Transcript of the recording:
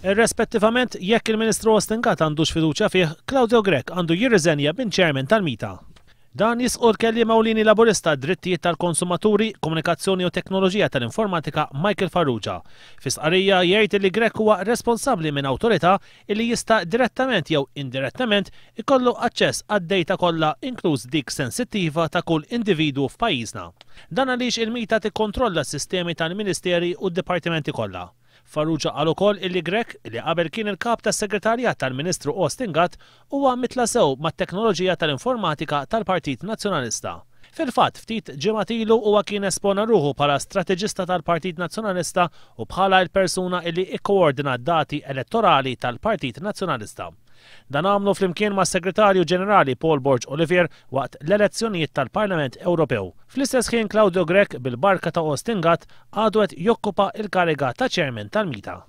Irrespettivament jekk il-Ministru Austin Gatt għandux fiduċja fih, Claudio Grech għandu jirriżenja minn Chairman tal-MITA. Dan jisqu l-kelliem ewlieni Laburista għad-Drittijiet tal-Konsumaturi, Komunikazzjoni u Teknoloġija tal-Informatika Michael Farrugia. Fi stqarrija jgħid li Grech huwa responsabbli minn awtorità illi jista' direttament jew indirettament ikollu aċċess għad-dejta kollha inkluż dik sensittiva ta' kull individwu f'pajjiżna. Dan għaliex il-MITA tikkontrolla s-sistemi tal-Ministeri u d-dipartimenti kollha. Farrugia qal ukoll illi Grech, li qabel kien il-Kap tas-Segretarjat tal-Ministru Austin Gatt, huwa mitla sew mat-teknoloġija tal-informatika tal-Partit Nazzjonalista. Fil-fatt, ftit ġimgħat ilu huwa kien espona ruħu bħala strateġista tal-Partit Nazzjonalista u bħala l-persuna illi ikkoordina d-dati elettorali tal-Partit Nazzjonalista. Dan għamlu flimkien mas-Segretarju Ġenerali Paul Borg Olivier waqt l-elezzjonijiet tal-Parlament Ewropew. Fl-istess ħin Claudio Grech bil-barka ta' Austin Gatt għadu qed jokkupa l-kariga ta' Chairman tal-MITA.